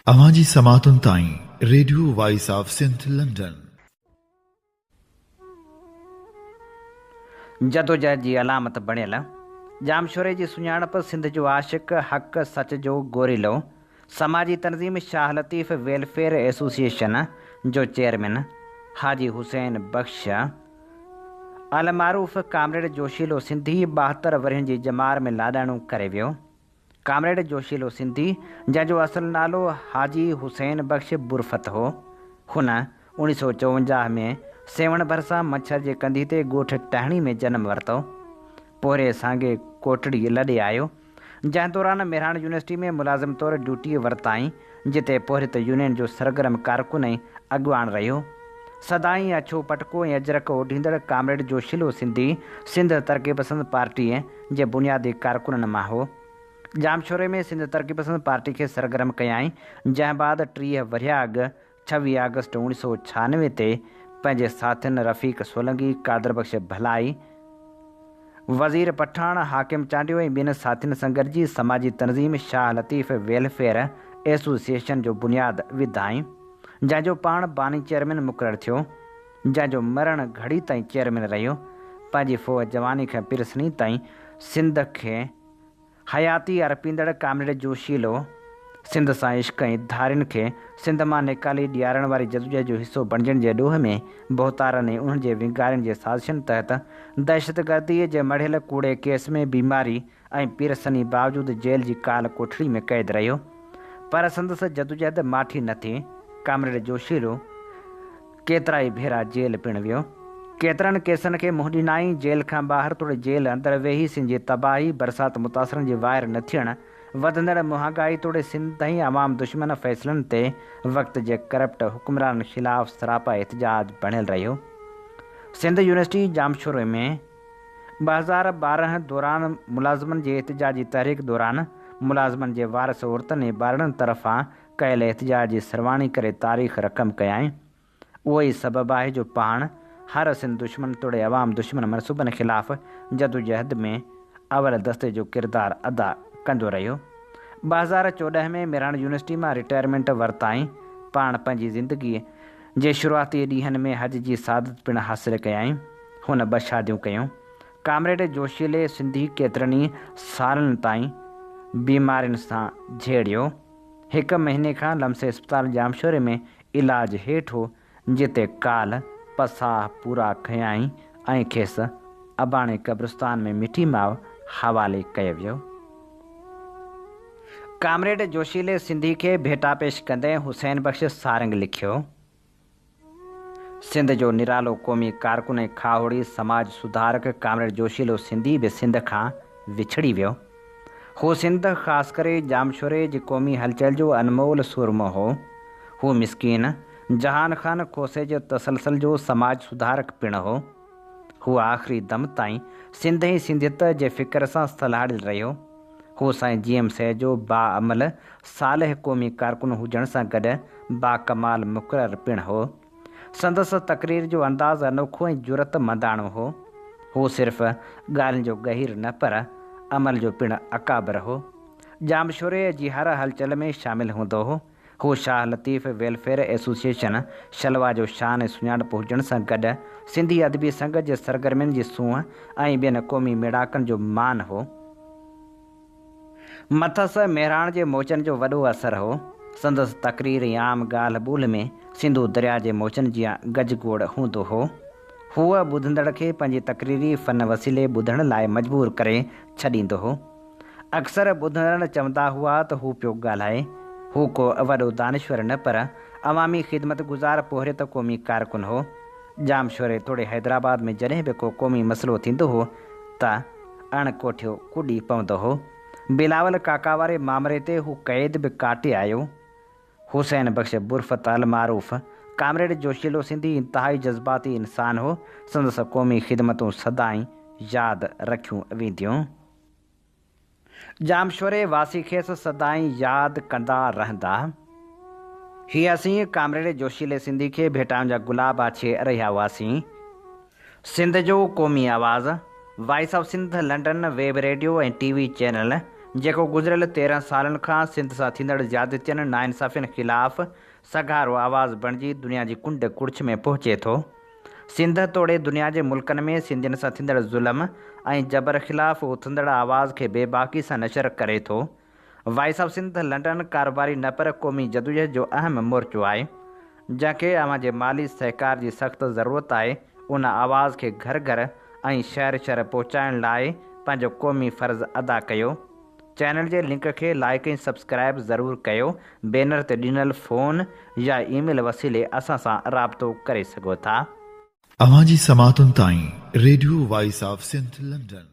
اوهان جي سماعتن تائين radio voice of Sindh London. جدوجهد جي علامت بڻيل ڄامشوري جي سڃاڻپ سنڌ جو عاشق، حق سچ جو گوريلو، سماجي تنظيم شاهه لطيف ويلفيئر ايسوسيئيشن جو چيئرمين حاجي حسين بخش المعروف ڪامريڊ جوشيلو سنڌي 72 ورهين جي ڄمار ۾ لاڏاڻو ڪري ويو. ڪامريڊ جوشيلو سنڌي، جنهن جو اصل نالو حاجي حسين بخش برفت هو، هن 1954 ۾ سيوهڻ ڀرسان منڇر جي ڪنڌي تي ڳوٺ ٽهڻي ۾ جنم ورتو. پورهيي سانگي ڪوٽڙي لڏي آيو، جنهن دوران مهراڻ يونيورسٽي ۾ ملازم طور ڊيوٽي ورتائين، جتي پورهيت يونين جو سرگرم ڪارڪن ۽ اڳواڻ رهيو. سدائين اڇو پٽڪو ۽ اجرڪ اوڍيندڙ ڪامريڊ جوشيلو سنڌي سنڌ ترقي پسند پارٽيء جي بنيادي ڪارڪنن مان هو. ڄامشوري ۾ سنڌ ترقي پسند پارٽي کي سرگرم ڪيائين، جنهن بعد 30 ورهيه اڳ 26 آگسٽ 1996 تي پنهنجي ساٿين رفيق سولنگي، قادر بخش ڀلائي، وزير پٺاڻ، حاڪم چانڊيو ۽ ٻين ساٿين سان گڏجي سماجي تنظيم شاهه لطيف ويلفيئر ايسوسيئيشن جو بنياد وڌائين، جنهن جو پاڻ باني چيئرمين مقرر ٿيو. جنهن جو مرڻ گهڙي تائين چيئرمين رهيو، پنهنجي ڦوهه جواني کان پيرسني تائين سنڌ کي حياتي ارپيندڙ ڪامريڊ جوشيلو سنڌ سان عشق ۽ ڌارين کي سنڌ مان نيڪالي ڏيارڻ واري جدوجهد جو حصو بڻجڻ جي ڏوهه ۾ ڀوتارن ۽ انهن جي ونگارين جي سازشن تحت دهشتگرديء جي مڙهيل ڪوڙي ڪيس ۾ بيماري ۽ پيرسني باوجود جيل جي ڪال ڪوٺڙي ۾ قيد رهيو پر سندس جدوجهد ماٺي نه ٿي. ڪامريڊ جوشيلو ڪيترائي ڀيرا جيل پڻ ويو. ڪيترن ڪيسن کي منهن ڏنائين. جيل کان ٻاهر توڙي جيل اندر ويهي سنڌ جي تباهي، برسات متاثرن جي واهر نه ٿيڻ، وڌندڙ مهانگائي توڙي سنڌ ۽ عوام دشمن فيصلن تي وقت جي ڪرپٽ حڪمرانن خلاف سراپا احتجاج بڻيل رهيو. سنڌ يونيورسٽي ڄامشوري ۾ 2012 دوران ملازمن جي احتجاجي تحريڪ دوران ملازمن جي وارث عورتن ۽ ٻارڙن طرفان ڪيل احتجاج جي سرواڻي ڪري تاريخ رقم ڪيائين. اهو ئي سبب آهي جو پاڻ هر سنڌ دشمن توڙي عوام دشمن منصوبن خلاف جدوجهد ۾ اول دستي جو ڪردار ادا ڪندو رهيو. 2014 ۾ مهراڻ يونيورسٽي مان رٽائرمينٽ ورتائين. پاڻ پنهنجي زندگيء جي شروعاتي ڏينهن ۾ حج جي سعادت پڻ حاصل ڪيائين. هن ٻه شاديون ڪيون. ڪامريڊ جوشيلي سنڌي ڪيترن ئي سالن تائين بيمارين سان جهيڙيو. هڪ مهيني کان لمس اسپتال ڄامشوري ۾ علاج هيٺ هو، جتي ڪالهه پساهه پورا کنيائين ۽ کيس اباڻي قبرستان ۾ مٺي ماء حوالي ڪيو ويو. ڪامريڊ جوشيلي سنڌي کي ڀيٽا پيش ڪندي حسين بخش سارنگ لکيو. سنڌ جو نرالو قومي ڪارڪن ۽ کاهوڙي سماج سڌارڪ ڪامريڊ جوشيلو سنڌي به سنڌ کان وڇڙي ويو. هو سنڌ خاص ڪري ڄامشوري جي قومي هلچل جو انمول سورمو هو. هو مسڪين جهان خان کوسي جي تسلسل جو سماج سڌارڪ پڻ هو. هو آخري دم تائين سنڌ ۽ سنڌيت جي فڪر سان سلهاڙيل رهيو. هو سائين جي ايم سيد جو باعمل صالح قومي ڪارڪن هجڻ سان گڏ باڪمال مقرر پڻ هو. سندس تقرير جو انداز انوکو ۽ جرئت منداڻو هو. هو صرف ڳالهين جو ڳهير نه پر عمل جو پڻ اڪابر هو. ڄامشوري جي هر هلچل ۾ شامل هوندو هو. هو شاهه لطيف ويلفيئر ايسوسيئيشن شلوا جو شان ۽ سڃاڻپ هجڻ سان گڏ سنڌي ادبي سنگت جي سرگرمين جي سونهن ۽ ٻين قومي ميڙاڪن جو مان هو. مٿس مهراڻ جي موچن جو وڏو اثر هو. سندس تقرير ۽ عام ڳالهه ٻولهه ۾ سنڌو درياء جي موچن جيان گجگوڙ هوندو هو. هو ٻڌندڙ کي پنهنجي تقريري فن وسيلي ٻڌڻ لاء مجبور ڪري ڇڏيندو هو. اڪثر ٻڌندڙ چوندا هئا ته هو پيو ڳالهائي. هو ڪو وڏو دانشور نه پر عوامي خدمت گذار پورهيت قومي ڪارڪن هو. ڄامشوري توڙي حيدرآباد ۾ جڏهن به ڪو قومي مسئلو ٿيندو هو ته اڻ ڪوٺيو ڪڏي پوندو هو. بلاول ڪاڪا واري مامري تي هو قيد به ڪاٽي آيو. حسين بخش برفت المعروف ڪامريڊ جوشيلو سنڌي انتهائي جذباتي انسان هو، سندس قومي خدمتون سدائين ياد رکيون وينديون. ڄامشوري واسي کيس سدائين ياد ڪندا رهندا. هي اسين ڪامريڊ جوشيلي سنڌي کي ڀيٽائن جا گلاب آڇي رهيا هئاسين. سنڌ جو قومي آواز، voice of Sindh London web radio ۽ T V channel جيڪو گذريل 13 سالن کان سنڌ سان ٿيندڙ زيادتين، ناانصافين خلاف سگهارو آواز بڻجي دنيا جي ڪنڊ ڪڙڇ ۾ پهچي ٿو. سنڌ توڙي دنيا جي ملڪن ۾ سنڌين سان ٿيندڙ ظلم ۽ جبر خلاف اٿندڙ آواز کي بيباڪي سان نشر ڪري ٿو. وائس آف سنڌ لنڊن ڪاروباري نه پر قومي جدوجهد جو اهم مورچو آهي، جنهن کي اوهان جي مالي سهڪار جي سخت ضرورت آهي، ان آواز کي گهر گهر ۽ شهر شهر پهچائڻ لاء پنهنجو قومي فرض ادا ڪيو. چينل جي لنڪ کي لائيڪ ۽ سبسڪرائيب ضرور ڪيو، بينر تي ڏنل فون يا اي ميل وسيلي اسان سان رابطو ڪري سگهو ٿا. اوهان جي سماعتن تائين radio voice of Sindh London.